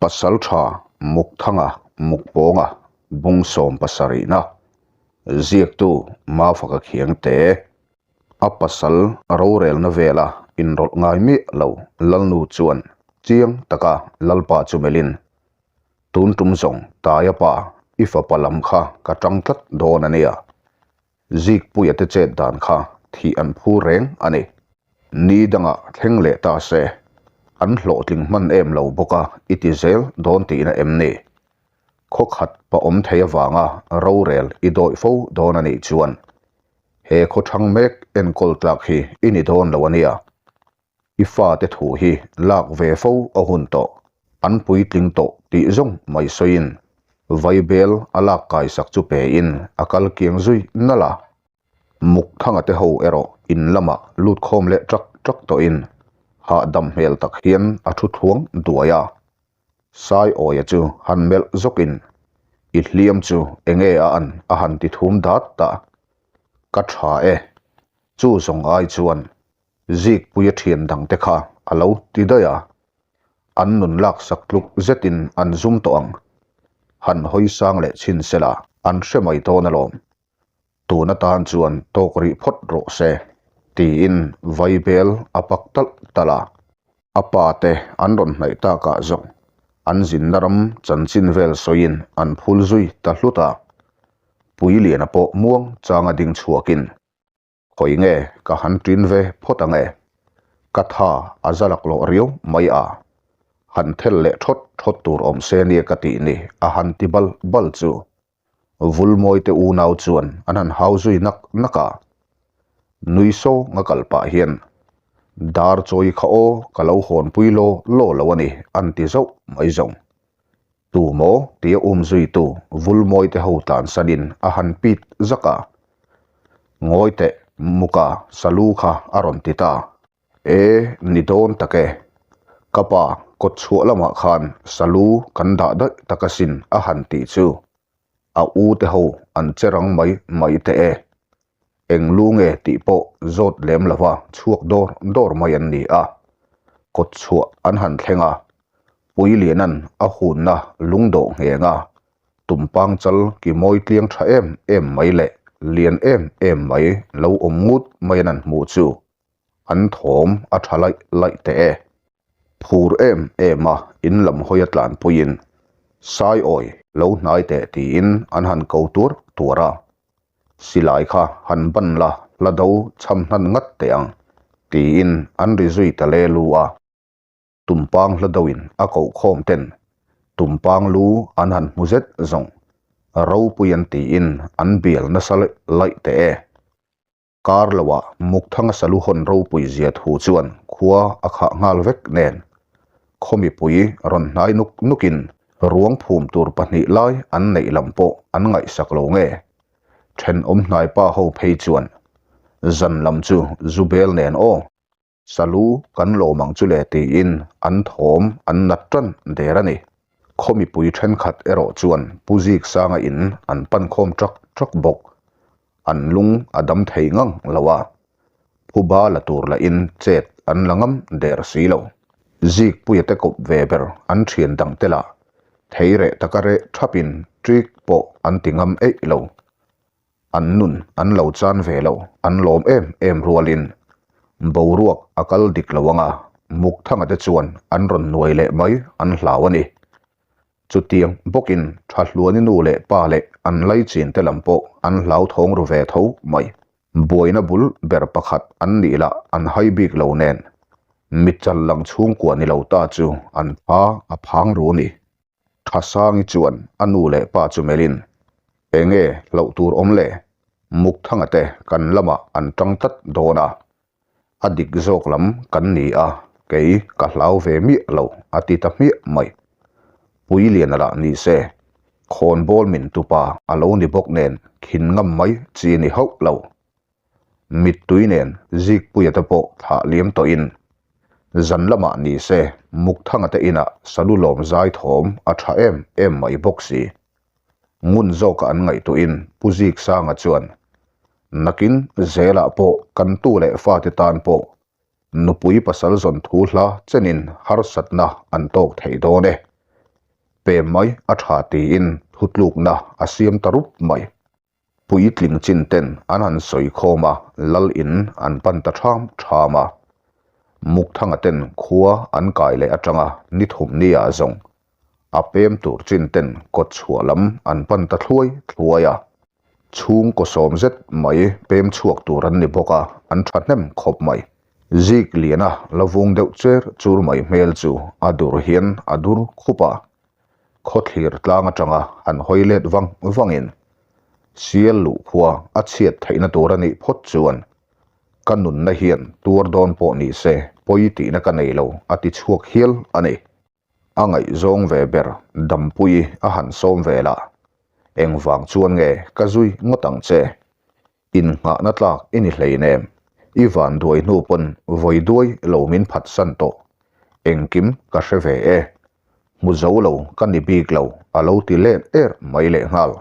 Pasalṭha Mukthanga Mukpawnga bung sawmpasarihna ziaktu Mafaka Khiangte a pasal rorelna vela inrawlh ngai miah lo Lalnu chuan chiang taka Lalpa chu melhin, Tun tum zawng Taia pa i fapa lam kha ka ṭang tlat dawn a nia. Zikpuia te chet dan kha thih an phu reng a ni. Ni dangah thleng leh ta se, an hlawhtling hman em lo bawk a i ti zel dawn tihna em ni? Khaw khat pa awm thei avanga rorel i dawih fo dawn a nih chuan he khaw thang mek enkawl tlak hi i ni dawn lo a nia. I fate thu hi lak ve fo a hun tawh, an puitling tawh tih zawng mai sawiin Vaibel a lak kaisak chu pein a kal kiang zui nalh a. Mukthanga te ho erawh in lamah lut khawm leh ṭak ṭak tawhin hahdam hmel tak hian a thu thluang duai a. Saiawia chu han melh zawkin, I hliam chu enge a an a han ti thum dat ta. Ka ṭha e. Chu zawng ai chuan Zikpuia thian dangte kha a lo ti daih a, an nun laksak tluk zetin an zum tawh ang. Han hawi sang leh chhin sela an hre mai dawn alawm. Tun atan chuan tawk rih phawt rawh se, tiin Vaibel a pak talh talh a. A pa te an rawn hnaih takah zawng an zinna ram chanchin vel sawiin an phul zui ta hlut a. Puiliana pawh muang changa ding chhuakin Khawi nge ka han ṭin ve phawt ang e? Ka tha a za laklawh riau mai a, han thel leh ṭhawt ṭhawt tur awm se nia ka tih ni a han ti bal bal chu. Vulmawi te unau chuan an han hau zui nak nak a. Nui sawng a kal pah hian, Dar chawi kha aw ka lo hawnpui law law lo a ni an ti zauh mai zawng. Tu maw tia um zuitu Vulmawi te ho tlansanin a han pit zak a. Ngawi teh muka salu kha a rawn ti ta. E, ni dawn tak e. Ka pa kawt chhuah lamah khan salu kan dah daih tak asin a han tih chu. A u te ho an che rang mai mai teh e. Eng lu nge tih pawh zawt lem lova chhuak dawr dawr mai an ni a. Kawt chhuah an han thleng a, Puilianan a hunna lungdawh ngheng a, tumpang chal ki mawi tliang tha em em mai leh lian em em mai lo awm ngut mai an han hmuh chu an thawm a tha laih laih teh e. Phur em em a in lam hawi a tlanpuiin Saiawi lo hnai teh tiin an han ko tuar tuar a. Silai kha han ban la hla do cham hnan ngat teh ang tiin an ri zui ta le lu a. Tumpang hla doin a koh khawm ten Tumpang lu an han hmu zet zawng ropui an tiin an bial nasa laih laih teh e. Kar loah Mukthanga salu hawn ropui zia thu chuan khua a khah nghal vek nen khaw mipui rawn hnai nuk nukin ruang phum tur pahnih lai an neih lam pawh an ngaihsak lo nge. Thenawm hnaipa ho phei chuan zan lam chu zu bel nen aw. Salu kan lawm ang chu le tiin an thawm an nat tan der a ni. Khaw mipui thenkhat erawh chuan Pu Ziksanga in an pan khawm ṭak ṭak bawk. An lung a dam thei ngang lo a, phuba la tur lahin chet an la ngam der si lo. Zikpuia te kawp ve ber an thian dang te lah thei reh taka reh thapin ṭik pawh an ti ngam eih lo. An nun an lo chan ve lo, an lawm em em rualin boruak a kal dik lo anga Mukthanga te chuan an rawn nuai leh mai an hlau a ni. Chutiang bawkin Thahluani nu leh pa leh an laichin te lam pawh an hlauthawng ru ve tho mai. Buaina bul ber pakhat an nih lah an hai bik lo nen mitchal lang chhungkua ni lo ta chu an pha a phang ru a ni. Thasangi chuan a nu leh pa chu melhin, Enge hlauh tur awm le? Mukthanga te kan lamah an tang tlat dawn a, a dik zawk lam kan ni a, kei ka hlau ve miah lo a ti ta hmiah mai. Puiliana lah ni se, khawnbawl min tupa a lo ni bawk nen khin ngam mai chi ni hauh lo. Mittui nen Zikpuia te pawh thlah liam tawhin zan lamah ni se Mukthanga te inah salu lawm zai thawm a tha em em mai bawk si. Ngun zawka an ngaihtuahin Pu Ziksanga chuan, Nakin zelah pawh kan tu leh fate tan pawh nupui pasal zawn thu hla chenin harsatna an tawk thei dawn e. Pem mai a tha tiin thutlukna a siam ta rup mai. Puitling chin ten an han sawi khawm a, lal in an pan ta ṭham ṭham a. Mukthanga ten khua an kai leh aṭanga ni thum ni ah zawng a pem tur chin ten kawt chhuah lam an pan ta thluai thluai a. Chhungkaw sawm zet mai pem chhuak tur an ni bawk a, an ṭhahnem khawp mai. Zik liana la vung deuh cher chur mai hmel chu a dur hian a dur khup a. Khawthlir tlang atanga han hawi let vang vangin sial luh khua a chhiat theihna tur a nih phawt chuan ka nunna hian tuar dawn pawh ni se pawi tihna ka nei lo a ti chhuak hial a ni. A ngaihzawng ve ber Dampuii a han sawm vel a, engvang chuan nge ka zui ngawt ang che? Innghahna tlak i ni hleinem, i van duai hnu pawn vawi duai lo min phatsan tawh, engkim ka hre ve e, hmu zo lo ka ni bik lo a lo ti let er mai lehnghal.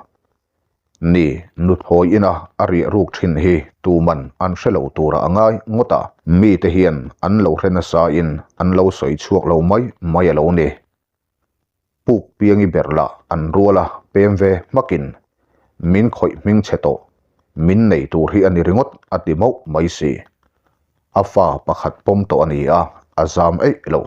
Ni, nuthawi ina a riah ruk thin hi tuman an hre lo tura a ngai ngawt a, mite hian an lo hre nasa in an lo sawi chhuak lo mai mai a lo ni. Puk piangi ber lah an rual a, pem ve hmakin min khawih hming chhe tawh, min nei tur hi a ni ringawt a ti mauh mai si. A fa pakhat pawm tawh a ni a, a zam eih lo.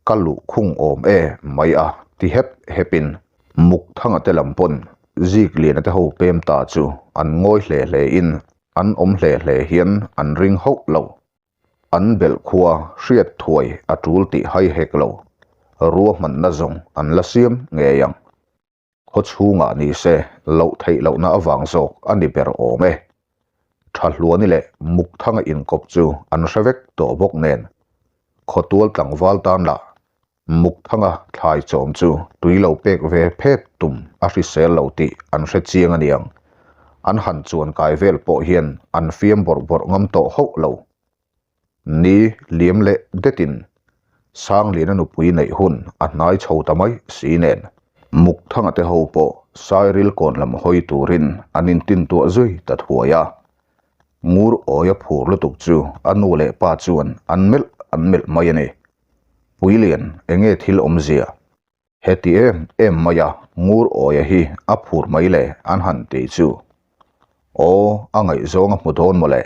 Ka luh khung awm e mai a ti hep hepin Mukthanga te lam pawn Zikliana te ho pem ta chu an ngawi hle hle in an awm hle hle hian an ring hauh lo. An belh khua hriat thuai a tul tih hai hek lo, ruahmanna zawng an la siam ngei ang. Khaw chhungah ni se loh theih lohna avang zawk a ni ber awm e. Thahluani leh Mukthanga inkawp chu an hre vek tawh bawk nen, khawtual tlangval tan lah Mukthanga thlai chawm chu tui lo pek ve phet tum a hrisel lo tih an hre chiang aniang. An han chuan kai vel pawh hian an fiam bawrh bawrh ngam tawh hauh lo. Ni liam leh detin Sangliana nupui neih hun a hnai chho ta mai si nen. Mukthanga te ho pawh Sairil kawn lam hawi turin an intintuah zui ta thuai a. Ngur awia phur lutuk chu a nu leh pa chuan an melh an melh mai a ni. Puilian enge thil awmzia? Heti em em maia ngur awia hi a phur mai le an han ti chu. Aw, a ngaihzawng a hmu dawn mawle.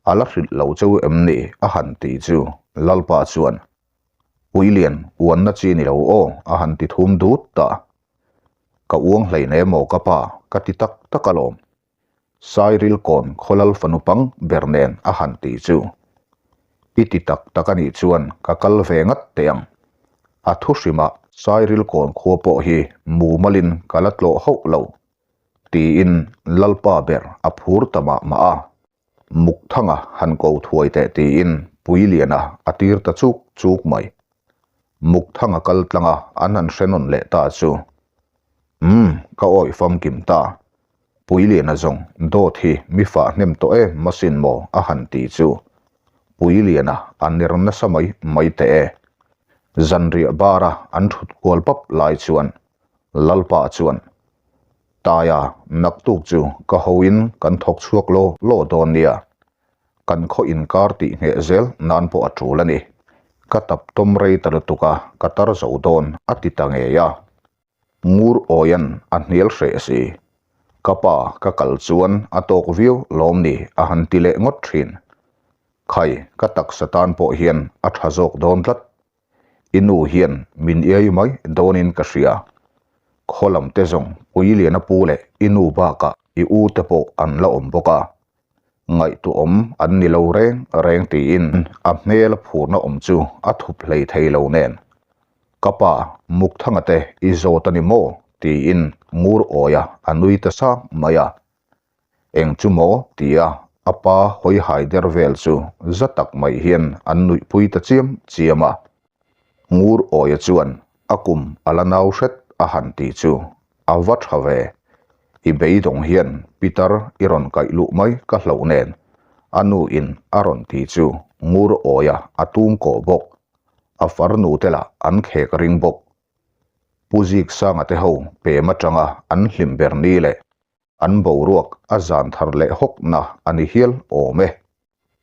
A la hrilh lo cheu em ni a han ti chu Lalpa chuan Puilian uanna chi ni lo aw a han ti thum dut ta. Ka uang hleinem aw ka pa ka ti tak tak alawm. Sairil kawn khawlal fanu pang ber nen a han ti chu. I ti tak tak a nih chuan ka kal ve ngat teh ang. A thu hrimah Sairil kawn khua pawh hi mumalin ka la tlawh hauh lo, tiin Lalpa ber a phur ta mah mah a. Mukthanga han ko thuai teh tiin Puiliana a tir ta chuk chuk mai. Mukthanga kal tlanga an han hre nawn leh ta chu, Umm, ka awih famkim ta. Puiliana zawng dawt hi mi fah hnem tawh em masin maw a han ti chu. Puiliana a ner nasa mai mai teh e. Zanriah bara an thut kual pap lai chuan Lalpa chuan, Taia, naktuk chu ka hoin kan thawk chhuak law law dawn nia. Kan khaw inkar tih ngheh zel nan pawh a tul a ni. Ka tap tawm rei ta lutuk a, ka tar zo dawn a ti ta ngei a. Ngur awian a hnial hreh si. Ka pa ka kal chuan a tawk viau lawm ni a han ti leh ngawt thin. Khai, ka taksa tan pawh hian a tha zawk dawn tlat. I nu hian min iai mai dawnin ka hria. Khaw lam te zawng Puiliana pu leh i nu bakah i u te pawh an la awm bawk a. Ngaihtuahawm an ni lo reng reng tiin a hmel a phurna awm chu a thup hlei thei lo nen. Ka pa, Mukthanga te i zawt a ni maw? tiin ngur awia a nui ta sang mai a. Eng chu maw? tia a pa hawi hai der vel chu za tak mai hian an nuihpui ta chiam chiam a. Ngur awia chuan a kum a la nau hret a han ti chu a va tha ve. I beidawng hian Pitar i rawn kaih luh mai ka hlauh nen a nu in a rawn ti chu ngur awia a tum kawh bawk. A farnu te lah an khek ring bawk. Pu Ziksanga te ho pem atanga an hlim ber ni leh an boruak a zan thar leh hawk na a ni hial awm e.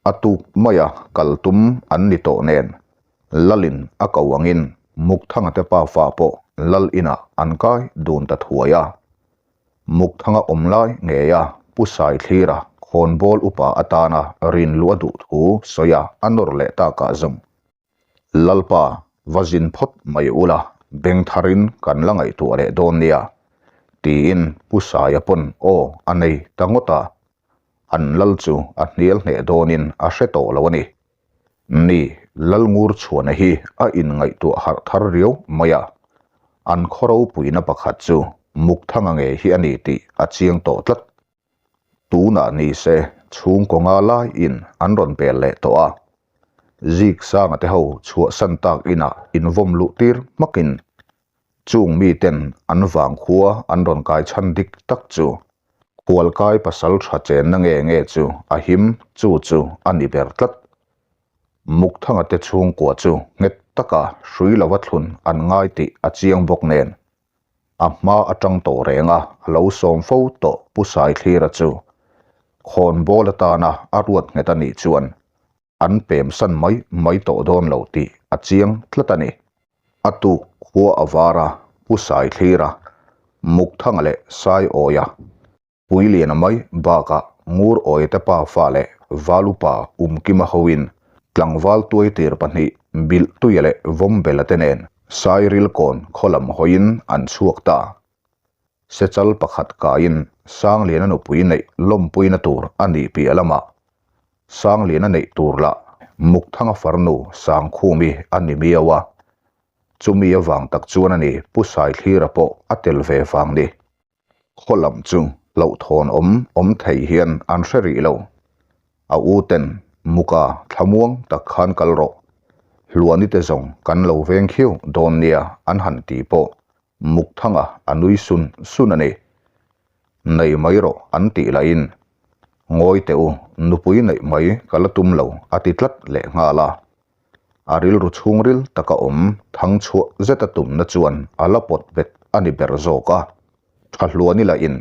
A tuk maia kal tum an ni tawh nen Lalin a ko angin Mukthanga te pafa pawh. Lal inah an kai dun ta thuai a. Mukthanga awm lai ngeia Pu Saithlira khawnbawl upa atana rinluh a duh thu sawi a a nawr leh takah zawng Lalpa va zin phawt mai ula beng tharin kan la ngaihtuah leh dawn nia tiin Pu Saia pawn aw a nei ta ngawt a, an lal chu a hnial hneh dawnin a hre tawh lo a ni. Ni, Lalngurchhuana hi a inngaihtuah harh thar riau mai a, an khaw ropuina pakhat chu Mukthanga ngei hi a ni tih a chiang tawh tlat. Tunah ni se chhungkaw nga laiin an rawn pel leh tawh a, Ziksanga te ho chhuahsan tak inah invawm luh tir hmakin chung miten an vangkhua an rawn kai chhan dik tak chu khualkai pasal tha chenna nge nge chu a him chu chu a ni ber tlat. Mukthanga te chhungkua chu nghet taka hrui lova thlun an ngai tih a chiang bawk nen A hma atang tawh reng a, a lo sawm fo tawh Pu Saithlira chu khawnbawl atana a ruat nghet a nih chuan an pem san mai mai tawh dawn lo tih a chiang tlat a ni. A tuk khua a var a, Pu Saithlira, Mukthanga leh Saiawia Puiliana mai bakah Ngur Awite pa fa leh Valupa Umkima hoin tlangval tuaitir pahnih Bilhtuia leh Vawmbela te nen Sairilkawn khaw lam hawiin an chhuak ta. Sechal pakhat kaiin Sangliana nupui neih lawmpuina tur a nih piah lamah Sangliana neih tur lah Mukthanga farnu Sangkhumi a ni miau a, chumi avang tak chuan a ni Pu Saithlira pawh a tel ve vang ni. Khaw lam chu hlauhthawn awm awm thei hian an hre rih lo. A u ten muka thlamuang tak khan kal rawh. Hluani te zawng kan lo veng khiau dawn nia an han ti pawh muk thanga a nui sun sun a ni. Nei mai rawh an tih lahin ngawi teh u nupui neih mai ka la tum lo a ti tlat leh nghal a. A rilru chhungril taka awm thang chhuah zeta tumna chuan a la pawt bet a ni ber zawk a. Tha hluan ila in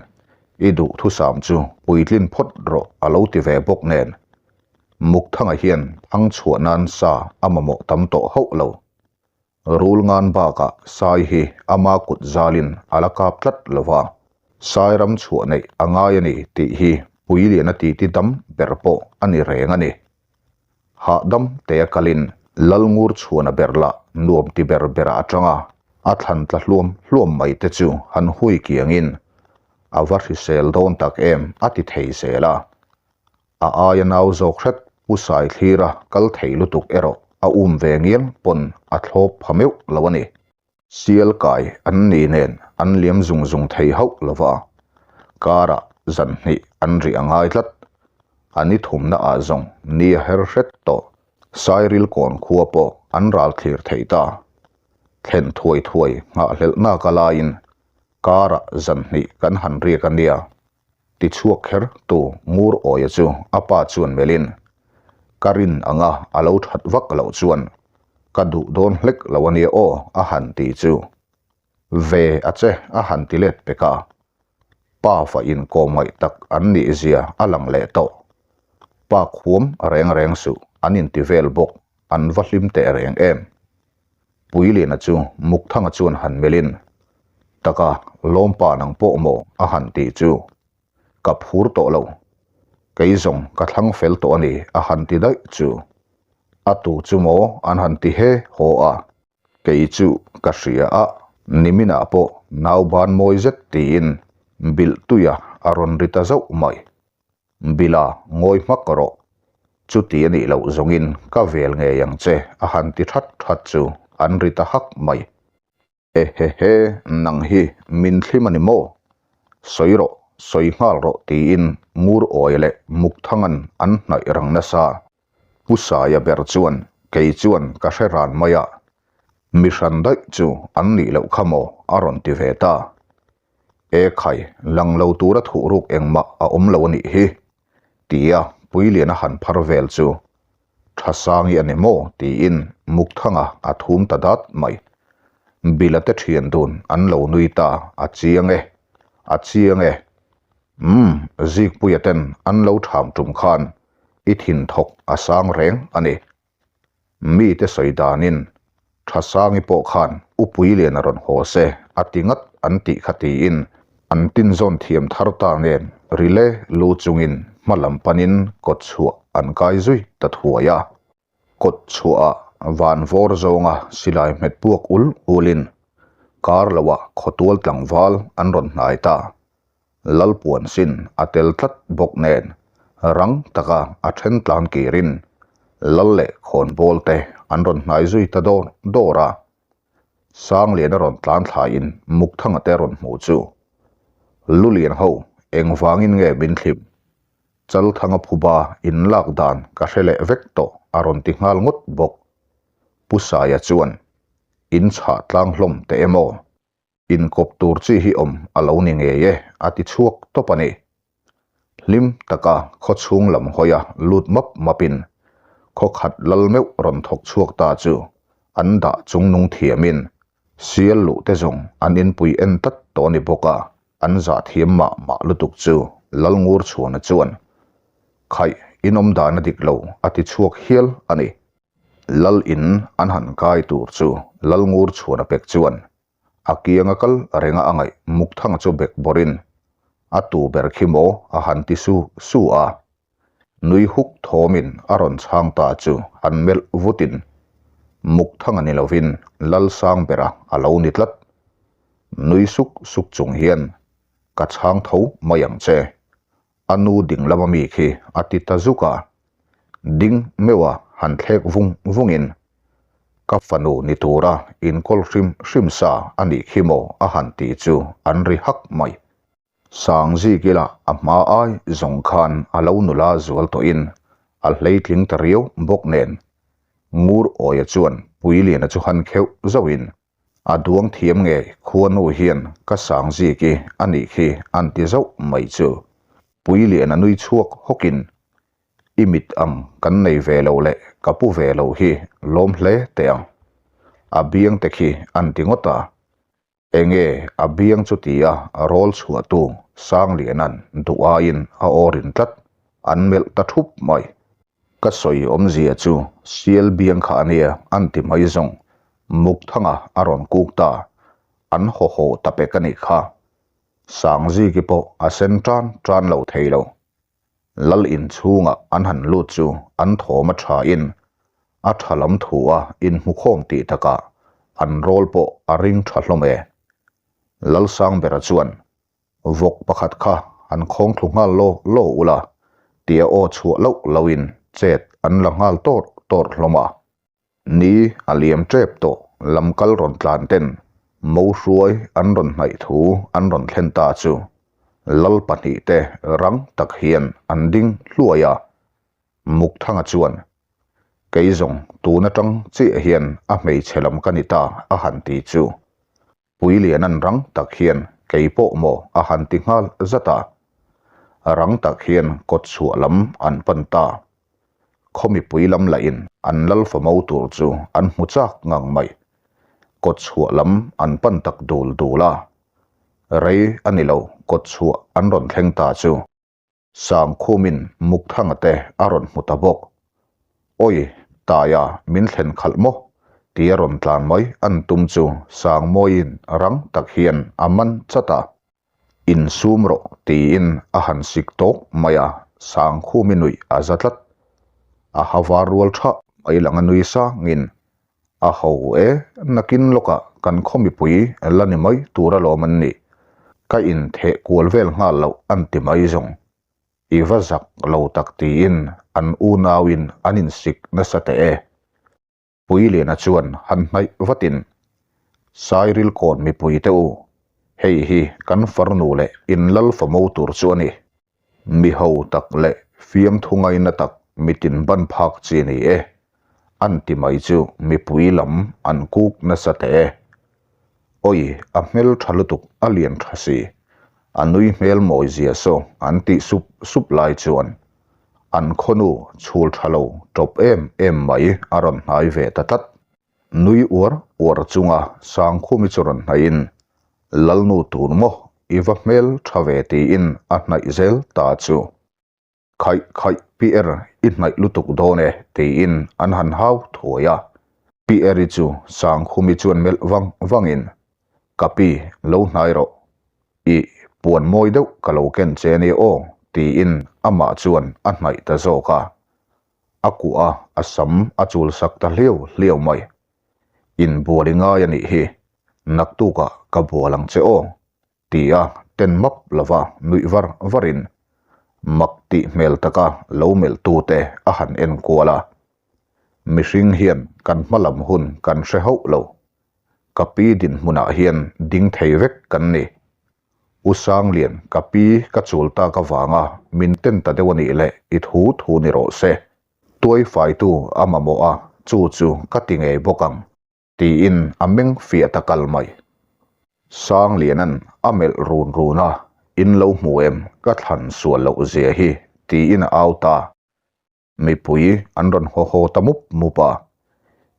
i duhthusam chu puitlin phawt rawh a lo ti ve bawk nen. Mukthanga hian thang chhuah nan sa a mamawh tam tawh hauh lo. Rul ngan bakah Sai hi ama kut zalin a la kap tlat lo va, Sai ram chhuah neih a ngai a ni tih hi Puiliana titi dam ber pawh a ni reng a ni. Hahdam tea kalin Lalngur chhuana ber lah nuam ti ber berah atanga a thlan tla hluam hluam mai te chu han hui kiangin a va hrisel dawn tak em a ti thei zel a. A aia nau zawk hret Pu Saithlira kal thei lutuk erawh a um ve ngial pawn a thlawp pha meuh lo a ni. Sial kai an ni nen an liam zung zung thei hauh lo va, karah zan hnih an rih a ngai tlat. A ni thumna ah zawng ni a her hret tawh. Sairil kawn khua pawh an ral thlir thei ta. Thlen thuai thuai nghahhlelhnak a laiin karah zan hnih kan han riak a nia. Ti chhuak kher tu Ngur Awia chu a pa chuan melhin, Ka rin anga a lo that vak loh chuan ka duh dawn hlek lo a nia aw a han ti chu. Ve a che a han ti let pek a. Pa fa inkawm ngaih tak an nih zia a lang leh tawh. Pa khuam reng reng suh an inti vel bawk an va hlim teh reng em. Puiliana chu Mukthanga chuan han melhin, Taka, lawmpa nang pawh maw? a han tih chu. Ka phur tawh lo. Kei zawng ka thlang fel tawh a ni, a han ti daih chu. A tu chu maw? an han ti he haw a. Kei chu ka hria a, niminah pawh nauban mawi zet tiin bilh tuia a rawn ri ta zauh mai. Bila, ngawi hmak rawh. Chuti a nih loh zawngin ka vel ngei ang che a han ti that that chu an ri ta hak mai. Ehehe, nang hi min thlim a ni maw? Sawi rawh, sawi nghal rawh tiin Ngur Awia leh Mukthangan an hnaih rang nasa. Pu Saia ber chuan kei chuan ka hre ran mai a, mi hran daih chu an nih loh kha maw a rawn ti ve ta. E khai, lang lo tura thuh ruk engmah a awm lo a nih hi, tia Puiliana han phar vel chu Thasangi a ni maw tiin Mukthanga a thum ta dat mai. Bila te thian dun an lo nui ta, a chiang e, a chiang e. Umm, Zikpuia ten an lo tham tum khan i thinthawk a sang reng a ni. Mite sawi danin. Thasangi pawh khan Upui Liana rawn haw se a ti ngat an tih kha tiin an tinzawn thiam thar ta nen rile lu chungin hma lam panin kawt chhuah an kai zui ta thuai a. Kawt chhuahah van vawr zawnga silai hmet puak ul ulin kar loah khawtual tlangval an rawn hnai ta. Lalpuan sin a tel tlat bawk nen rang taka a then tlan kirin Lal leh khawnbawl te an rawn hnai zui ta dawr dawr a. Sangliana rawn tlan thlaiin Mukthanga te rawn hmuh chu Lulian ho engvangin nge min thlim? Chalthanga phuba inlak dan ka hre leh vek tawh a rawn ti nghal ngawt bawk. Pu Saia chuan in chhah tlang hlawm teh emaw? Inkawp tur chi hi awm a lo ni ngei e, a ti chhuak tawp a ni. Hlim taka khaw chhung lam hawia lut map mapin khaw khat lal meuh rawn thawk chhuak ta chu an dah chungnung thiamin sial luh te zawng an inpui en tlat tawh a ni bawk a, an zah thiam mah mah lutuk chu Lalngur Chhuana chuan Khaih, inawm dan a dik lo, a ti chhuak hial a ni. Lal in an han kai tur chu Lalngur Chhuana pek chuan A kianga kal renga a ngaih Mukthanga chu bek bawrin a tu ber khi maw a han ti su su a. Nui huk thawmin a rawn chhang ta chu han melh vutin Mukthanga ni lovin Lalsangbera a lo ni tlat. Nui suk suk chung hian ka chhang tho mai ang che. A nu ding lama mi khi a ti ta zuk a, ding meuha han thlek vung vungin, Ka fanu ni tura inkawl hrim hrim sa a nih khi maw a han ti chu an ri hak mai. Sangzikila a hma ai zawng khan a lo nula zual tawhin a hleitling ta riau bawk nen, Ngur Awia chuan Puiliana chu han kheuh zauhin, A duang thiam nge khuanu hian ka sang zik i a nih khi an ti zauh mai chu. Puilian a nui chhuak hawkin, I mit ang kan nei ve lo leh ka pu ve lo hi lawm hle teh ang. A biang te khi an ti ngawt a. Enge a biang chu ti a rawl chhuahtu Sangliana'n duh aiin a aw rin tlat an melh ta thup mai. Ka sawi awmzia chu sial biang kha ania an ti mai zawng Mukthanga a rawn kuk ta, an haw haw ta pek a nih kha. Sangziki pawh a sen tan tan lo thei lo. Lal in chhungah an han lut chu an thawm a tha in a tha lam thu a inhmukhawm tih takah an rawl pawh a ring tha hlawm e. Lalsangbera chuan Vawk pakhat kha an khawng thlu nghal law law ula tia aw chhuah loh loin chet an la nghal tawrh tawrh hlawm a. Ni a liam tep tawh lam kal rawn tlan ten mo hruai an rawn hnaih thu an rawn thlen ta chu lal pahnihte rang tak hian an ding hluai a. Mukthanga chuan, Kei zawng tun atang chiah hian a hmeichhe lam ka ni ta a han ti chu. Puilianan rang tak hian kei pawh maw a han ti nghal zat a. Rang tak hian kawt chhuah lam an pan ta. Khaw mipui lam lahin an lal famo tur chu an hmu chak ngang mai. Kawt chhuah lam an pan tak dul dul a. Rei a ni lo kawt chhuah an rawn thleng ta chu. Sangkhumin Mukthanga te a rawn hmu ta bawk. Awi, Taia min thlen khalh maw? tia rawn tlan mai an tum chu Sangmawiin rang tak hian a man chat a. Insum rawh tiin a han sik tawk mai a, Sangkhumi nuih a za tlat. A ha var rual thah mai lang a nui sangin A ho e, nakin lawkah kan khaw mipui la ni mai tur alawm an nih. Ka intheh kual vel nghal loh an ti mai zawng. I va zak lo tak tiin an unauin an insik nasa teh e. Puiliana chuan han hnaih vatin, Sairil kawn mipui te u, hei hi kan farnu leh inlal famo tur chu a ni. Mi ho tak leh fiamthu ngaina tak mitin ban phak chi ni e, an ti mai chu mipui lam an kuk nasa teh e. Awi, a hmel tha lutuk a lian tha si, a nui hmel mawi zia saw an tih sup sup lai chuan an khawnu chhul tha lo tawp em em mai a rawn hnai ve ta tlat. Nui uar uar chunga Sangkhumi chu rawn hnaihin, Lalnu tur maw i va hmel tha ve tiin a hnaih zel ta chu. Khaih khaih pi er i hnaih lutuk dawn e tiin an han hau thuai a. Pi Eri chu Sangkhumi chuan melh vang vangin, Ka pi, lo hnai rawh. Ih, puan mawi deuh ka lo ken che ania aw, tiin amah chuan a hnaih ta zawk a. A kuah a, a sam a chul sak ta hliau hliau mai. Inbual i ngai a nih hi, naktukah ka bual ang che aw, ti a ten map lova nuih var varin mak tih hmel taka lo melh tute a han en kual a. Mihring hian kan hma lam hun kan hre hauh lo. Ka pi dinhmunah hian ding thei vek kan ni. U Sanglian ka pi ka chul tak avanga min ten ta deuh a nih leh i thu thu ni rawh se. Tuai faitu a mamawh a, chu chu ka ti ngei bawk ang. Tiin a meng fiah ta kal mai. Sangliana'n a melh run run a, In lo hmu em, ka thlan sual loh zia hi, tiin a au ta. Mipui an rawn haw haw ta mup mup a.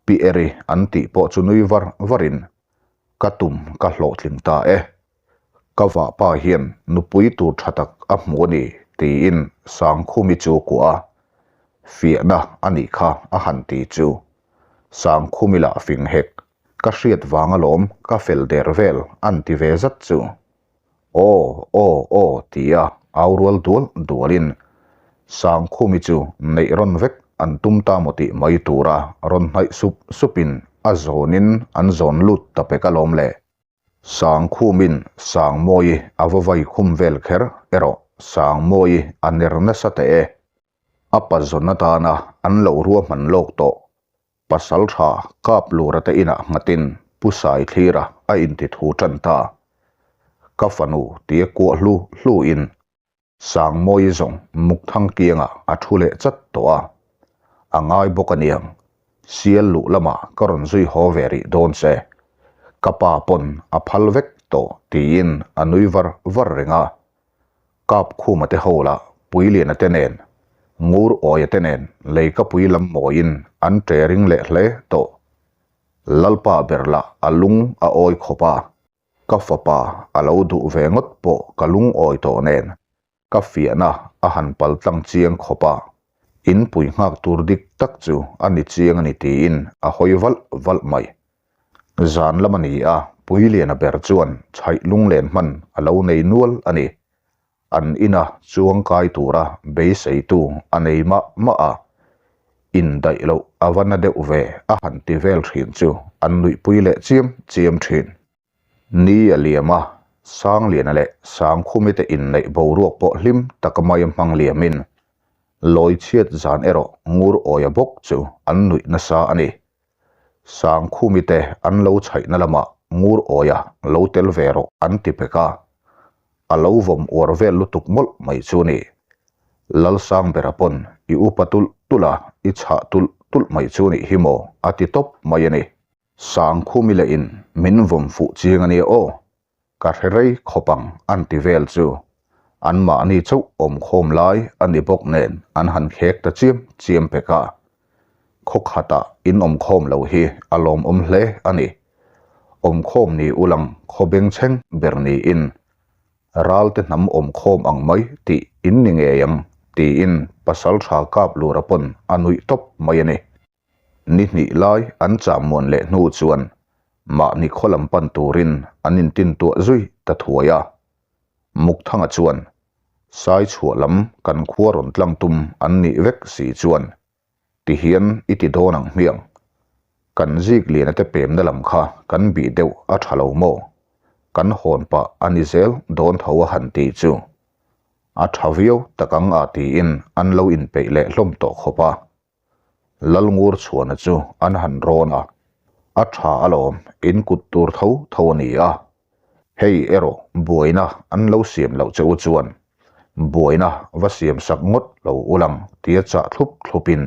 Pi Eri an tih pawh chu nui var varin, Ka tum ka hlawhtling ta e. Ka vahpa hian nupui tur tha tak a hmu a ni, tiin Sangkhumi chu a kuah a. Fiahna a nih kha a han ti chu. Sangkhumi lah fing hek, ka hriat vang alawm ka fel der vel an ti ve zat chu. Aw, aw, aw tia au rual dual dualin Sangkhumi chu neih rawn vek an tum ta maw tih mai tura rawn hnaih sup supin a zawnin an zawn lut ta pek alawm le. Sangkhumin Sangmawi a va vai khum vel kher erawh Sangmawi a ner nasa teh e. A pazawn atana an lo ruahman lawk tawh. Pasal tha kap lura te inah nghatin Pu Saithlira a inti thu tan ta. Ka fanu tia kuah hlu hluin Sangmawi zawng Mukthang kiangah a thu leh chat tawh a. A ngai bawk aniang. Sial luh lamah ka rawn zui haw ve rih dawn che. Ka pa pawn a phal vek tawh tiin a nui var var reng a. Kapkhuma te ho lah Puiliana te nen, Ngur Awia te nen Leikapui lam mawiin an ṭe ring leh hle tawh. Lalpa ber lah a lung a awi khawp a, ka fapa a lo duh ve ngawt pawh ka lungawi tawh nen ka fiahna a han pal tlang chiang khawp a, inpui nghak tur dik tak chu a ni chiang a ni tiin a hawi valh valh mai. Zan lam a ni a, Puiliana ber chuan chhaih lunglen hman a lo nei nual a ni. An ina chuang kai tura beiseitu a nei mah mah a, indaih loh a va na deuh ve a han ti vel thin chu an nuihpui leh chiam chiam thin. Ni a liam a, Sangliana leh Sangkhumi te inneih boruak pawh hlim taka mai hmang liamin Lawichhiat zan erawh Ngur Awia bawk chu an nuih nasa a ni. Sangkhumi te an lo chhaihna lamah Ngur Awia lo tel ve rawh an ti pek a, a lo vawm uar vel lutuk mawlh mai chu ni. Lalsangbera pawn i upa tulh tulh a, i chhah tulh tulh mai chu nih hi maw a ti tawp mai a ni. Sangkhumi leh in min vawm fuh chiang a nia aw. Ka hre rei khawp ang an ti vel chu anmahni chauh awmkhawm lai a ni bawk nen an han khek ta chiam chiam pek a. Khaw khatah in awmkhawm lo hi a lawmawm hle a ni. Awmkhawm ni ulang khaw bengchheng ber niin ralte hnam awmkhawm ang mai tih in ni ngei ang tiin pasaltha kap lura pawn a nuih tawp mai a ni. Ni hnih lai an cham muan leh hnu chuan mahni khaw lam pan turin an intintuah zui ta thuai a. Mukthanga chuan Saichhuah lam kan khua rawn tlang tum an nih vek si chuan tihian i ti dawn ang hmiang. Kan zik liana te pemna lam kha kan bih deuh a tha lo maw? Kan hawn pah a ni zel dawn tho a han ti chu a tha viau tak ang a tiin an lo inpeih leh hlawm tawh khawp a. Lalngur chhuana chu an han rawn a, a tha alawm, in kut tur tho tho a ni a, hei erawh buaina an lo siam loh che u chuan buaina va siam sak ngawt lo ulang tia chah thlup thlupin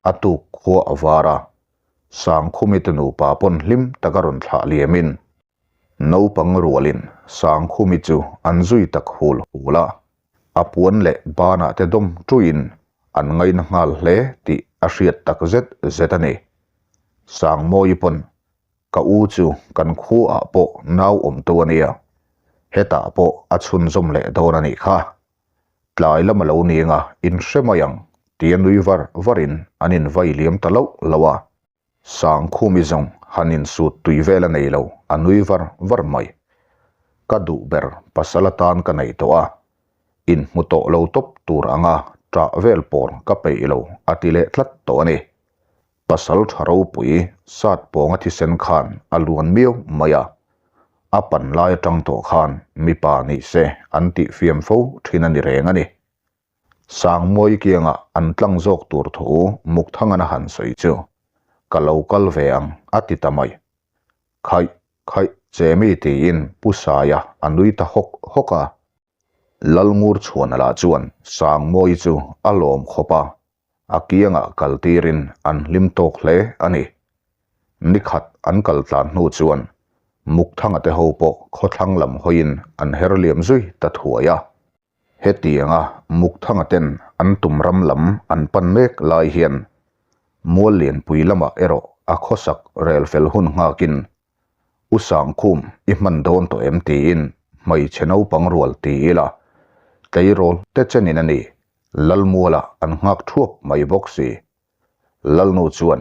a tuk khua a var a, Sangkhumi te nupa pawn hlim taka rawn thlah liamin Naupang rualin Sangkhumi chu an zui tak hul hul a, a puan leh banah te dawm ṭuiin an ngaina nghal hle tih a hriat tak zet zet a ni. Sangmawi pawn ka u chu kan khuaah pawh nau awmtu a nia, hetah pawh a chhunzawm leh dawn a nih kha. Tlai lam a lo ni anga inhre mai ang tia nui var varin an invai liam ta loh loh a. Sangkhumi zawng han insut tui vel a nei lo, a nui var var mai. Ka duh ber pasal atan ka nei tawh a, inhmu tawh lo tawp tur anga ṭah vel pawr ka peih lo a ti leh tlat tawh a ni. Pasal ṭha ropui sat pawnga thisen khan a luan miau mai a, a pan lai aṭang tawh khan mipa ni se an tih fiam fo ṭhin a ni reng a ni. Sangmawi kiangah an tlang zawk tur thu Mukthangan a han sawi chu, Ka lo kal ve ang a ti ta mai. Khaih, khaih, Chemi tiin Pu Saia a nui ta hawk hawk a. Lalngurchhuana lah chuan Sangmawi chu a lawm khawp a, a kiangah kal tirin an hlim tawk hle a ni. Nikhat an kal tlan hnu chuan Mukthanga te ho pawh khawthlang lam hawiin an her liam zui ta thuai a. Hetianga Mukthanga ten an tum ram lam an pan mek lai hian Mual Lianpui lamah erawh a khawsak rel fel hun nghakin U Sangkhum i hman dawn tawh em tiin hmeichhe naupang rual ti ila tleirawl te chenin a ni Lalmuala an nghak thuap mai bawk si. Lalnu chuan,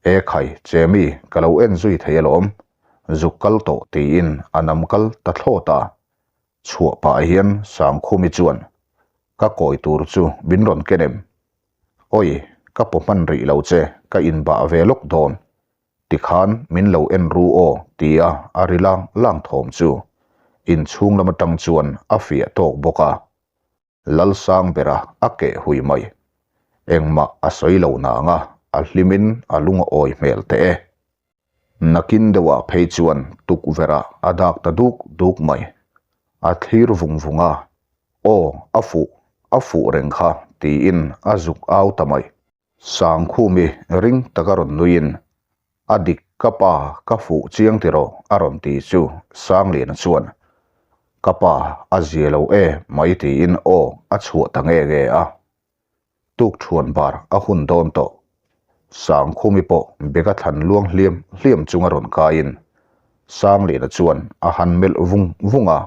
E khai, Chemi, ka lo en zui thei alawm, zuk kal tawh tiin a nam kal ta thlawt a. Chhuah pah hian Sangkhumi chuan, Ka kawi tur chu min rawn ken em? Awi, ka paw hman rih lo che, ka inbah ve lawk dawn. Tikhan min lo en ru aw tia a ri lang lang thawm chu inchhung lam atang chuan a fiah tawk bawk a. Lalsang bera a keh hui mai. Engmah a sawi lo nang a, a hlimin a lung a awi hmel teh e. Nakin deuhah phei chuan tukverh-ah a dak ta duk duk mai. A thlir vung vung a, Aw, a fuh, a fuh reng kha tiin a zuk au ta mai. Sangkhumi ring taka rawn nuiin, A dik ka pa ka fuh chiang tiraw a rawn ti chu Sangliana chuan, Ka pa a zia lo e mai tiin aw a chhuah ta nge nge a. Tukṭhuan bar a hun dawn tawh. Sangkhumi pawh beka thlan luang hliam hliam chunga rawn kaiin Sangliana chuan a han melh vung vung a,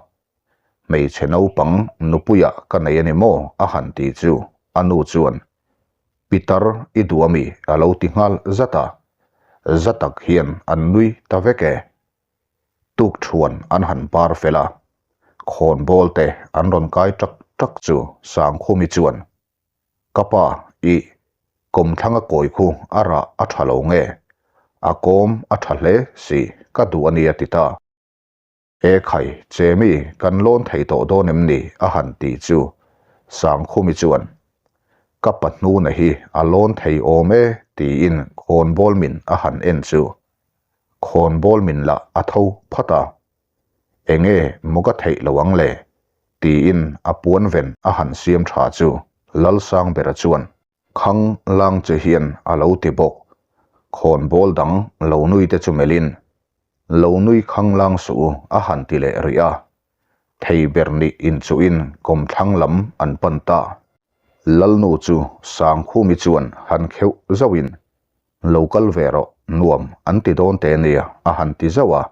Hmeichhe naupang nupuiah ka nei a ni maw a han ti chu a nu chuan, Pitar i duh a mi? a lo ti nghal zat a. Za tak hian an nui ta vek e. Tukṭhuan an han par fel a, khawnbawl te an rawn kai ṭak ṭak chu Sangkhumi chuan, Ka pa, ih, kawmthlanga kawi khu a rah a ṭha lo nge? A kawm a ṭha hle si, ka duh a nia ti ta. E khai, Chemi, kan lawn thei tawh dawn em ni? a han ti chu Sangkhumi chuan, Ka pa hnuna hi a lawn thei awm e tiin khawnbawl min a han en chu. Khawnbawl min lah a tho phat a. Enge maw ka theih lo ang le? tiin a puanven a han siam tha chu Lalsangbera chuan, Khang lang che hian a lo ti bawk. Khawnbawl dang lo nui te chu melhin, Lo nui khang lang suh u a han ti leh rih a. Thei ber nih inchuhin kawmthlang lam an pan ta. Lalnu chu Sangkhumi chuan han kheuh zauhin, Lo kal ve rawh, nuam an ti dawn te nia a han ti zauh a.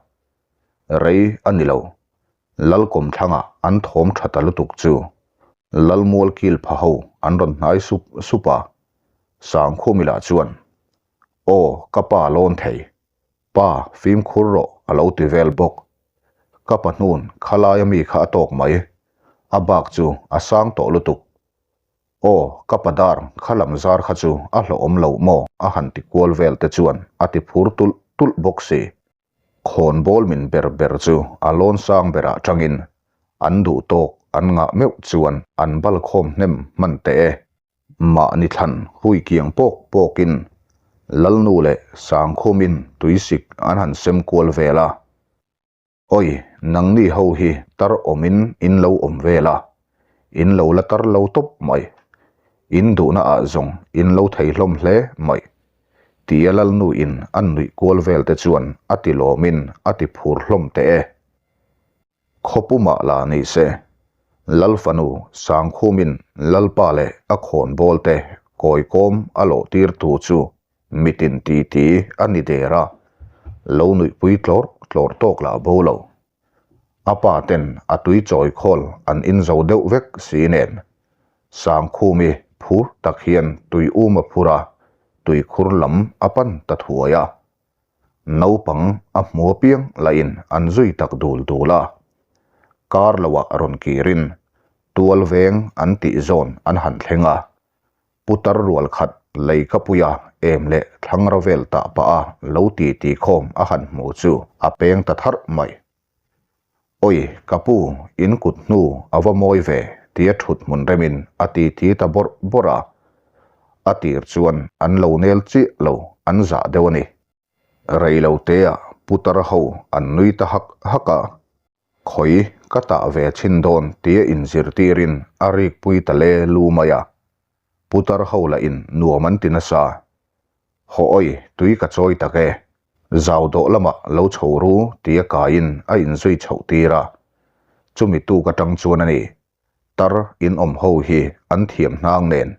Rei a ni lo. Lalkawmthlangah an thawm tha ta lutuk chu Lalmual kil pha ho an rawn hnai sup sup a, Sangkhumi lah chuan, Aw, ka pa lawn thei. Pa, fimkhur rawh a lo ti vel bawk. Ka pa hnun khalaia mi kha a tawk mai. A bak chu a sang tawh lutuk. Aw, ka pa dar kha lam zar kha chu a hlawhawm lo maw a han ti kual vel te chuan a ti phur tulh tulh bawk si. Khawnbawl min ber ber chu a lawn sang berah tangin an duh tawk an ngah meuh chuan an bal khawm hnem hman teh e. Mahni thlan hui kiang pawk pawkin Lalnu leh Sangkhumin tuisik an han sem kual vel a. Awi, nangni ho hi tar awmin in lo awm vel a, in lo la tar lo tawp mai. In duhna ah zawng in lo thei hlawm hle mai. Tia Lalnu in an nuih kual vel te chuan a ti lawmin a ti phur hlawm teh e. Khawpumah la ni se, Lalfanu Sangkhumin Lalpa leh a khawnbawl te kawikawm a lawh tir tu chu mitin titi a ni der a, lo nuihpui tlawrh tlawrh tawk lah bo lo. A pa ten a tui chawi khawl an in zo deuh vek si nen, Sangkhumi phur tak hian tui um a phur a. tuikhur lam a pan ta thuai a. Naupang a hmu apiang lahin an zui tak dul dul a. Kar loah rawn kirin tual veng an tih zawn an han thleng a. Putar rual khat lei ka puia em leh thlangra vel tah pah a lo ti ti khawm a han hmu chu a peng ta tharh mai. Oi, ka pu, in kut hnu a va mawi ve, tia thut hmun remin a ti ti ta bawrh bawrh a. A tir chuan an lo nel chiah lo, an zah deuh a ni. Rei lo teah putar ho an nui ta hak hak a. Khawi, ka tah ve chhin dawn tia inzirtirin a rikpui ta le lu mai a. Putar ho lahin nuam an ti nasa. Haw awi, tui ka chawi tak e. Zau dawh lamah lo chho ru tia kaiin a inzui chhoh tir a. Chumi tuk atang chuan a ni. Tar in awm ho hi an thiam hnang nen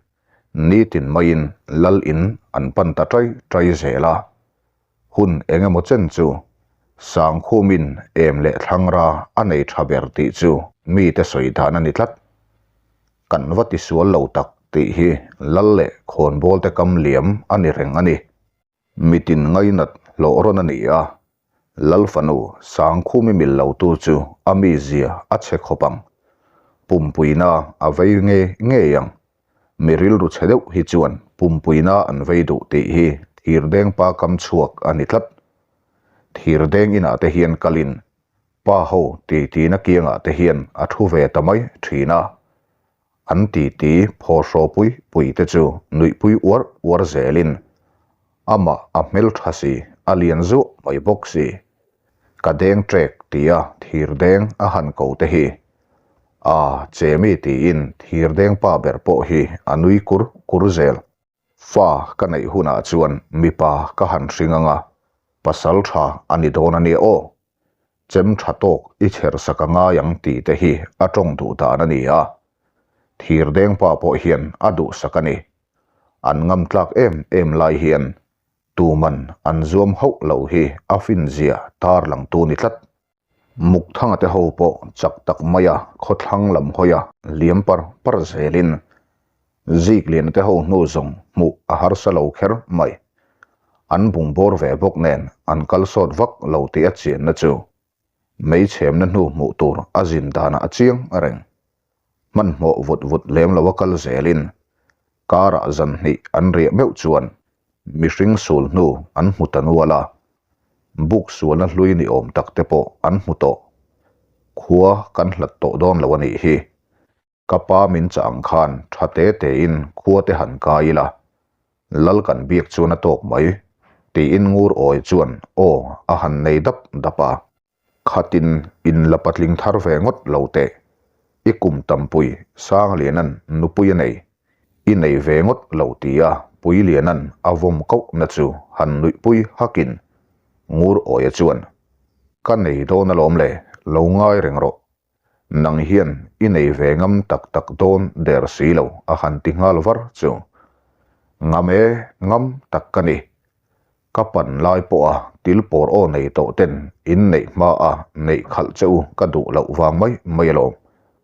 nitin maiin lal in an pan ta tai tai zel a. Hun eng emaw chen chu Sangkhumin em leh thlangra a nei tha ber tih chu mite sawi dan a ni tlat. Kan va tisual lo tak tih hi lal leh khawnbawlte kam liam a ni reng a ni. Mitin ngainat hlawh rawn a ni a, Lal fanu Sangkhumi mil lotu chu a mizia a chhe khawp ang. Pumpuina a vei ngei ngei ang. Mi rilru chhe deuh hi chuan pumpuina an vei duh tih hi thirdeng pa kam chhuak a ni tlat. Thirdeng inah te hian kalin pa ho titina kiangah te hian a thu ve ta mai thin a. An titi phaw hraw pui pui te chu nuihpui uar uar zelin amah a hmeltha si, a lian zuah mai bawk si. Ka deng trek tia thirdeng a han ko te hi. A, chemi tiin thirdeng pa ber pawh hi a nui kur kur zel. Fa ka neih hunah chuan mipa ka han hring anga, pasal tha a ni dawn a nia aw. Chem tha tawk i chher sak a ngai ang tih te hi a tawng duh dan a ni a. Thirdeng pa pawh hian a duhsak a ni. An ngam tlak em em lai hian tuman an zuam hauh lo hi a finzia tarlangtu ni tlat. Mukthanga te ho pawh chak tak maia khawthlang lam hawia liam par par zelin Zikliana te ho hnu zawng hmuh a harsa lo kher mai. An bungbawr ve bawk nen an kal sawt vak lo tih a chianna chu meichhemna hnu hmuh tur a zin danah a chiang reng. Hmanhmawh vut vut lem lo a kal zelin karah zan hnih an riah meuh chuan mihring sul hnu an hmu ta nual a, buk sualna hlui ni awm tak te pawh an hmu tawh. Khua kan hlat tawh dawn lo a nih hi. Ka pa min chah ang khan tha te tein khua te han kai ila, lal kan biak chuan a tawk mai, tiin ngur awi chuan aw a han nei dap dap a. Khatin in la patling thar ve ngawt lo teh, i kum tampui Sanglianan nupui a nei, i nei ve ngawt lo tia Puilianan a vawm kohna chu han nuihpui hakin ngur awia chuan, Ka nei dawn alawm le, lo ngai reng rawh, nang hian i nei ve ngam tak tak dawn der si lo a han ti nghal var chu. Ngam e, ngam tak ka ni. Ka pan lai pawha til pawr aw nei tawh ten in neih hma a neih khalh che u ka duh loh vang mai mai alawm,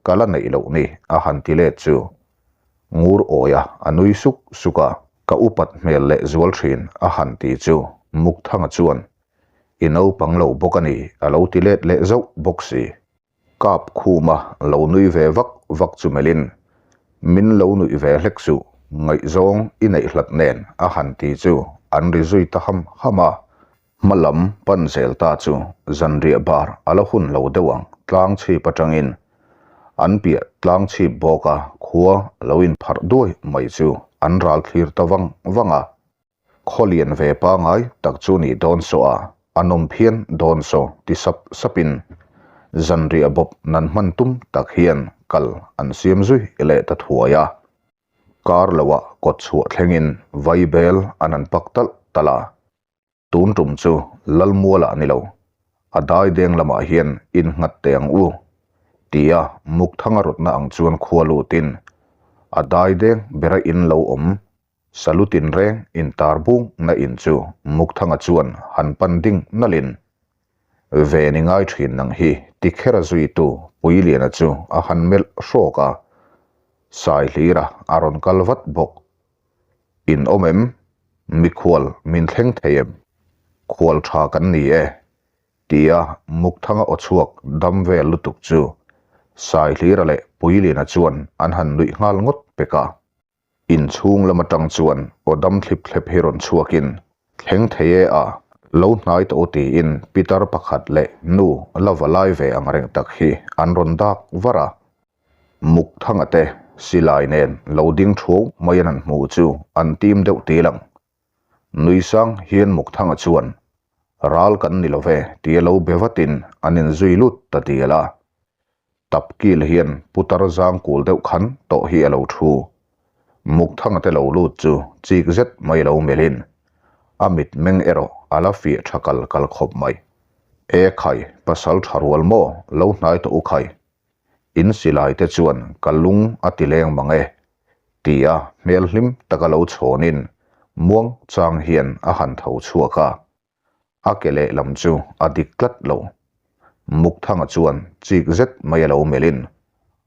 ka la neih loh ni a han ti let chu. Ngur awia a nui suk suk a, ka upat hmel leh zual thin a han ti chu Mukthanga chuan i naupang lo bawk a ni a lo ti let leh zauh bawk si. Kap khuma lo nui ve vak vak chu melhin, Min lo nuih ve hlek suh, ngaihzawng i neih hlat nen a han ti chu an ri zui ta ham ham a. Hma lam pan zel ta chu zanriah bar a la hun lo deuh ang tlang chhip atangin an piah tlang chhip bawka khua lo inpharh duai mai chu an ral thlir ta vang vang a. Khaw lian ve pangai tak chu nih dawn saw a, a nawm phian dawn saw ti sap sapin zanriah bawp nan hman tum tak hian kal an siam zui leh ta thuai a. Kar loah kawt chhuah thlengin vaibel an han pak talh talh a. Tun tum chu Lalmualah ni lo, a daideng lamah hian innghat teh ang u, tia Mukthanga rawtna ang chuan khua lutin a daideng bera in lo awm Salutin reng intar bung na in chu Mukthanga chuan han pan ding nalhin ve ni ngai thin nang hi ti khera zuitu Puiliana chu a han melh hrawk a, Saihlira a rawn kal vat bawk. In awm em? Mikhual min thleng thei em? Khual tha kan ni e, tia Mukthanga aw chhuak dam vel lutuk chu Saihlira leh Puiliana chuan an han nuih nghal ngawt pek a. Inchhung lam atang chuan aw dam thlip thlep hi rawn chhuakin thleng thei e a, lo hnai tawh u tiin pitar pakhat leh nu la va lai ve ang reng tak hi an rawn dak var a. Mukthanga te silai nen lo ding thuau mai an han hmu chu an tim deuh ti lang. Nui sang hian Mukthanga chuan, Ral kan ni lo ve tia lo be vatin an inzui lut ta dial a. Tap kil hian putar zang kul deuh khan tawh hi a lo thu. Mukthanga te lo lut chu chik zet mai lo melhin a mitmeng erawh a la fiah tha kal kal khawp mai. E khai, pasal tha rual maw lo hnai tawh u khai. In silai te chuan ka lung a ti leng mang e tia hmel hlim taka lo chhawnin muang chang hian a han tho chhuak a. A ke lehlam chu a dik tlat lo. Mukthanga chuan chik zet mai a lo melhin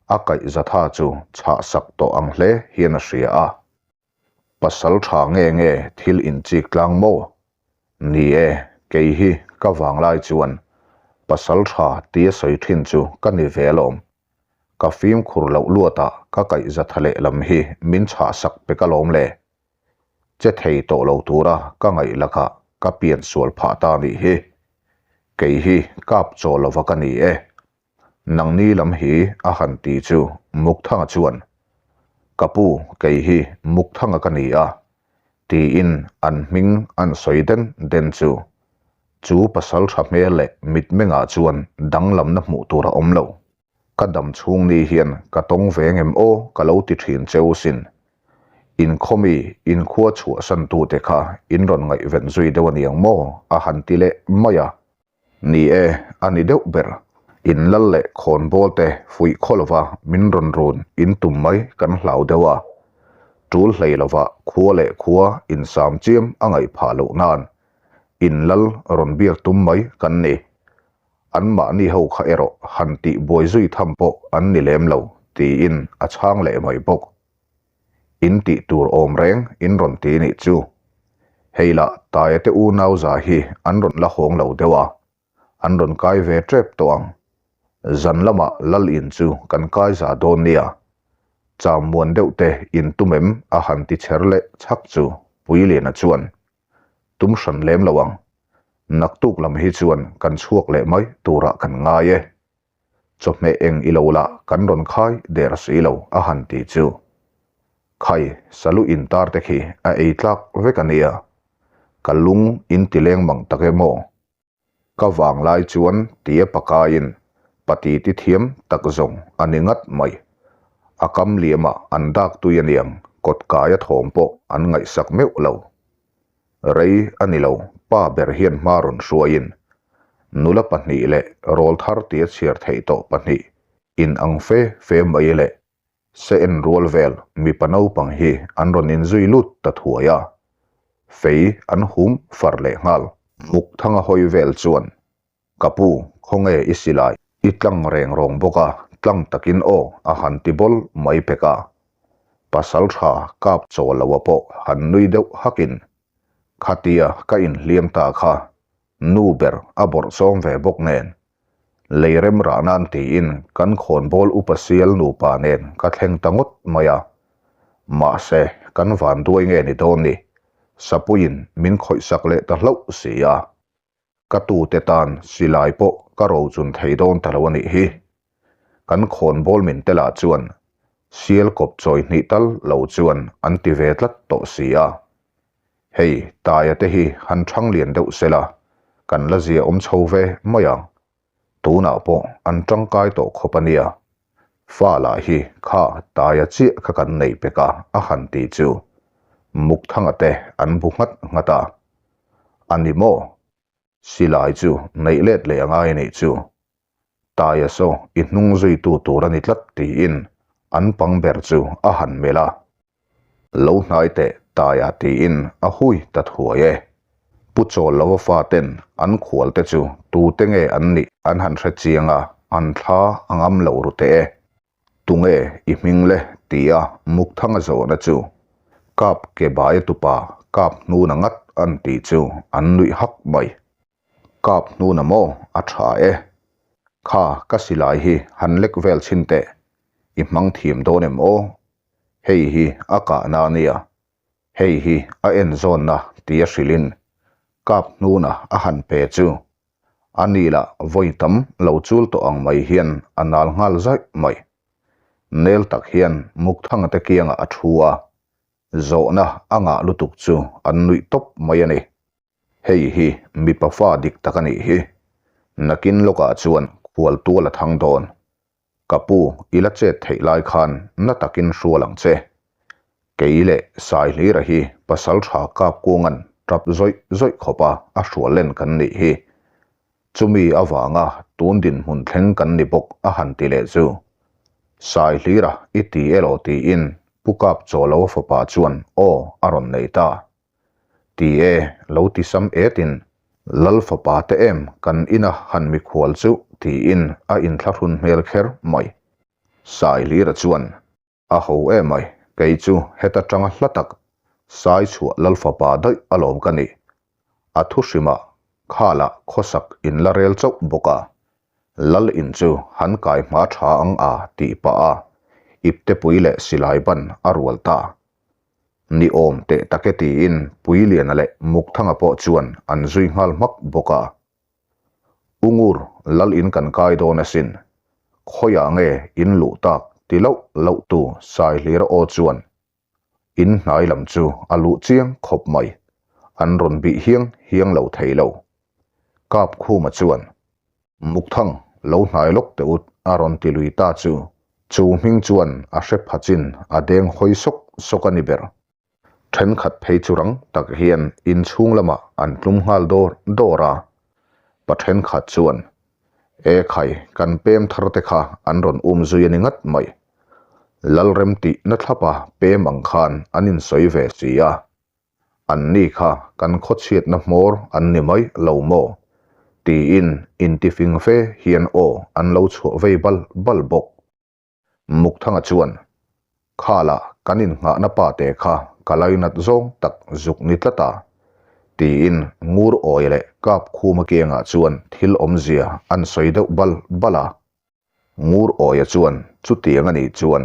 a kaih zatha chu chhah sak tawh ang hle hian a hria a. Pasal tha nge nge thil inchik tlang maw? Ni e, kei hi ka vanglai chuan pasal tha tia sawi thin chu ka ni ve alawm. Ka fimkhur loh luatah ka kaih zatha lehlam hi min chhah sak pek alawm le. Che thei tawh lo tura ka ngaih lakah ka pian sual phah ta nih hi. Kei hi kap chaw lova ka ni e. Nangni lam hi a han ti chu Mukthanga chuan, Ka pu, kei hi Mukthanga ka ni a, tiin an hming an sawi den den chu. Chu pasal tha hmel leh mitmengah chuan danglamna hmuh tur a awm lo. Ka dam chhung ni hian ka tawng ve ngem aw ka lo ti thin cheu sin. Inkhawmi inkhua chhuahsan tute kha in rawn ngaihven zui deuh aniang maw a han ti leh mai a. Ni e, a ni deuh ber. In lal leh khawnbawl te fuih khaw lova min rawn run in tum mai kan hlau deuh a. Tul hlei lova khua leh khua insam chiam a ngaih phah loh nan in lal rawn biak tum mai kan ni. Anmahni ho kha erawh han tih buai zui tham pawh an ni lem lo, tiin a chhang leh mai bawk. In tih tur awm reng in rawn ti nih chu. Hei lah Taia te unau za hi an rawn la hawng lo deuh a, an rawn kai ve tep tawh ang. Zan lamah lal in chu kan kai za dawn nia. Cham muan deuh te in tum em a han ti chher leh chhak chu Puiliana chuan tum hran lem lo ang. Naktuk lam hi chuan kan chhuak leh mai turah kan ngai e. Chawhmeh eng i lo lah kan rawn khai der si lo a han ti chu. Khai, salu intar te khi a ei tlak vek a nia. Ka lung in ti leng mang tak em aw? Ka vang lai chuan tia pakaiin pati ti thiam tak zawng a ni ngat mai. A kam liamah an dak tui a niang kawt kaia thawm pawh an ngaihsak meuh lo. Rei a ni lo, pa ber hian hma rawn hruaiin nula pahnih leh rawlthar tia chhiar theih tawh pahnih in ang fe fe mai leh Se en rual vel mipa naupang hi an rawn inzui lut ta thuai a, fei an hum far leh nghal. Mukthanga hawi vel chuan, Ka pu, khawnge i silai? I tlang reng rawng bawk a, tlang takin aw a han ti bawl mai pek a. Pasal tha kap chaw lo a pawh han nui deuh hakin, Khatia ka inhliam ta kha nu ber a bawrh sawm ve bawk nen, Lei rem rah nan tiin kan khawnbawl upa sial nupa nen ka thleng ta ngawt mai a. Mahse, kan van duai nge ni dawn ni? Sapuiin min khawihsak leh ta hlauh si a. Ka tute tan silai pawh ka rochun thei dawn ta lo a nih hi. Kan khawnbawl min telah chuan sial kawp chawi hnih tal lo chuan an ti ve tlat tawh si a. Hei, Taia te hi han thang lian deuh sela, kan la zia awm chho ve mai ang. Tunah pawh an tangkai tawh khawp a nia. Fa lah hi kha Taia chiah kha kan nei pek a, a han ti chu. Mukthanga te an bu nghat nghat a. A ni maw? Silai chu neih let leh a ngai a nih chu. Taia saw i hnung zuitu tur a ni tlat tiin an pang ber chu a han melh a. Lo hnai teh Taia tiin a hui ta thuai e. Pu Chawl lova faten an khual te chu tute nge an nih an han hre chiang a, an thla a ngam lo ru teh e. Tunge i hming le? tia Mukthanga zawhna chu Kap ke bai tupa Kaphnuna ngat an ti chu an nuih hak mai. Kaphnuna maw a tha e. Kha ka silai hi han lek vel chhin teh, i hmang thiam dawn em aw? Hei hi a kahna a nia, hei hi a en zawnna tia hrilhin Kaphnuna a han pe chu a ni lah vawi tam lo chul tawh ang mai hian a nal nghal zaih mai. Nel tak hian Mukthanga te kiangah a thu a, zawhna a ngah lutuk chu an nuih tawp mai a ni. Hei hi mipa fa dik tak a nih hi. Nakin lawkah chuan khual tual a thang dawn. Ka pu, i la chet theih lai khan na takin hrual ang che. Kei leh Saihlira hi pasal tha kap kungan tap zawih zawih khawpa a hrual len kan nih hi. Chumi avanga tun dinhmun thleng kan ni bawk a han ti leh chu. Saihlira i ti elaw tiin Pu Kap Chawlo fapa chuan aw a rawn nei ta. Ti e, lo ti sam etin, Lal fapa te em kan ina han mikhual chu tiin a inthlahrun hmel kher mai. Saihlira chuan, A ho emai, kei chu heta tanga hla tak, Sai chhuah Lal fapa daih alawm ka nih. A thu hrimah khalah khawsak in la rel chauh bawk a, Lal in chu han kai hma tha ang a tih pah a, iptepui leh silai ban a rual ta. Ni awm teh tak e tiin Puiliana leh Mukthanga pawh chuan an zui nghal hmak bawk a. U Ngur, Lal in kan kai dawn asin. Khawiah nge in luh tak ti loh loh tu Saihlira aw chuan in hnai lam chu a luh chiang khawp mai. An rawn bih hiang hiang lo thei lo. Kapkhuma chuan Mukthang lo hnai lawk teh ut a rawn ti lui ta chu, chu hming chuan a hre pha chin a deng hawi sawk sawk a ni ber. Thenkhat phei chu rang tak hian inchhung lamah an tlum nghal dawr dawr a, pa thenkhat chuan, E khai, kan pem thar te kha an rawn um zui a ni ngat mai. Lalrem tih na thlapa pem ang khan an insawi ve si a. An ni kha kan khawchhiatna hmawr an ni mai lo maw? tiin intifing fe hian aw an lo chhuah vei bal bal bawk. Mukthanga chuan, Khala kan innghahna pa te kha ka lainat zawng tak zuk ni tlat a, tiin ngur awi leh kap khuma kiangah chuan thil awmzia an sawi deuh bal bal a. Ngur awia chuan chutiang a nih chuan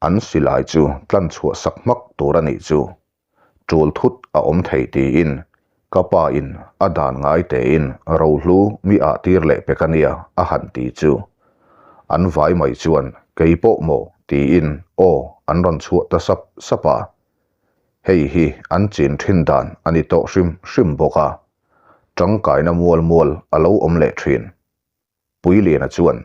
an silai chu tlan chhuah sak hmak tur a nih chu. Tul thut a awm thei tiin ka pa in a dan ngai tein rohlu mi ah tir leh pek a nia a han ti chu. An vai mai chuan kei pawh maw tiin aw an rawn chhuah ta sap sap a. Hei hi an chin thin dan a ni tawh hrim hrim bawk a. Tangkaina mual mual a lo awm leh thin. Puiliana chuan,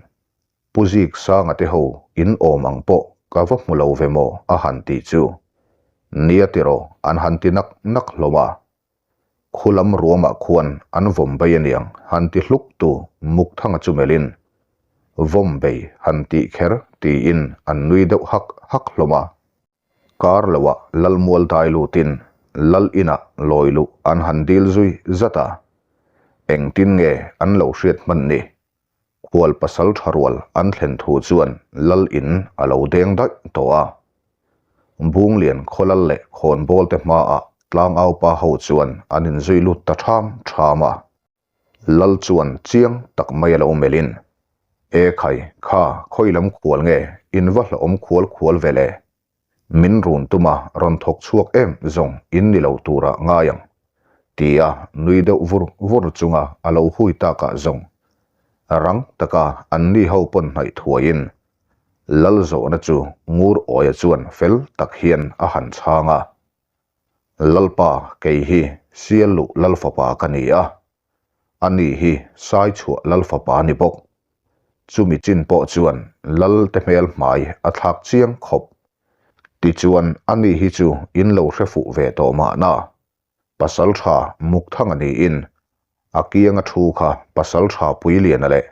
Pu Zik Sanga te ho in awm ang pawh ka va hmu lo ve maw a han tih chu. Nia tiraw an han ti nak nak hlawm a. Khulam ruamah khuan an vawm bei aniang han ti hluk tu Mukthanga chu melhin, Vawm bei han tih kher tiin an nui deuh hak hak hlawm a. Kar loah Lalmual dai lutin Lal inah lawi luh an han dil zui zat a. Engtin nge an lo hriat hman ni? Khual pasal tha rual an thlen thu chuan Lal in a lo deng daih tawh a. Bunglian khawlal leh khawnbawl te hmaah tlangaupa ho chuan an inzui lut ta ṭham ṭham a. Lal chuan chiang tak mai a lo melhin, E khai, kha, khawi lam khual nge, in va hlauhawm khual khual ve le? Min run tuma rawn thawk chhuak em zawng in ni lo turah ngai ang, tia nui deuh vur vur chunga a lo hui takah zawng rang taka an ni ho pawn hnaih thuaiin Lal zawhna chu Ngur Awia chuan fel tak hian a han chhang a. Lalpa, kei hi Sialluh Lalfapa ka ni a, ani hi Saichhuah Lalfapa a ni bawk. Chumi chin pawh chuan Lal te hmel hmai a thlak chiang khawp. Tichuan, ani hi chu in lo hre fuh ve tawh mahna. Pasaltha Mukthanga niin a kianga thu kha Pasaltha Puiliana leh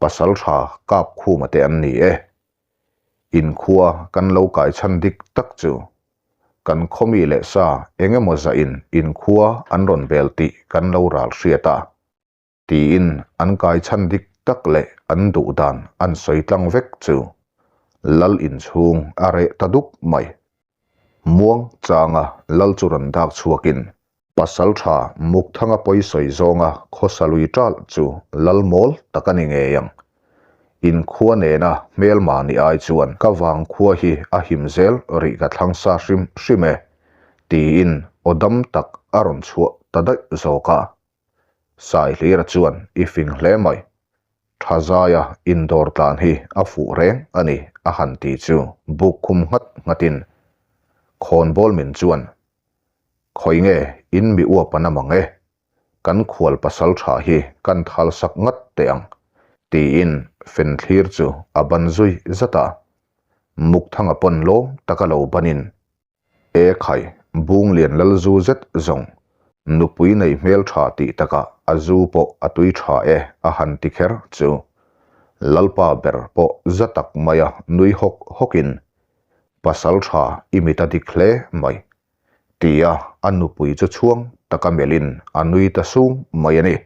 Pasaltha Kapkhuma te an ni e. Inkhua kan lo kai chhan dik tak chu kan khawmi leh sa eng emaw zahin inkhua an rawn bel tih kan lo ral hriat a, tiin an kai chhan dik tak leh an duh dan an sawi tlang vek chu Lal inchhung a reh ta duk mai. Muang changa lal chu rawn dak chhuakin Pasalṭha Mukthanga pawisawi zawnga khawsa lui ṭalh chu lal mawl tak a ni ngei ang. Inkhua nena hmelma ni ai chuan ka vangkhua hi a him zel rih ka thlang sa hrim hrim e, tiin aw dam tak a rawn chhuah ta daih zawk a. Saihlira chuan i fing hle mai. Tha zaia indawr tlan hi a fuh reng a ni a han ti chu buk khum nghat nghatin khawnbawl min chuan Khawi nge in mi uap an am ang e, kan khual pasal tha hi kan thal sak ngat teh ang, tiin Fenthlir chu a ban zui zat a. Mukthanga pawn lawm taka lo banin, E khai, Bunglian lal zu zet zawng, nupui nei hmel tha tih takah a zu pawh a tui tha e a han ti kher chu. Lalpa ber pawh za tak maia nui hawk hawkin Pasal tha i mit a dik hle mai, tia a nupui chu chhuang taka melhin a nui ta sung mai a ni.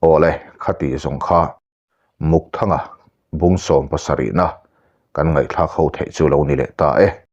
Awle, khati zawng kha Mukthanga bung 70na kan ngaihthlak ho theih chu lo ni leh ta e.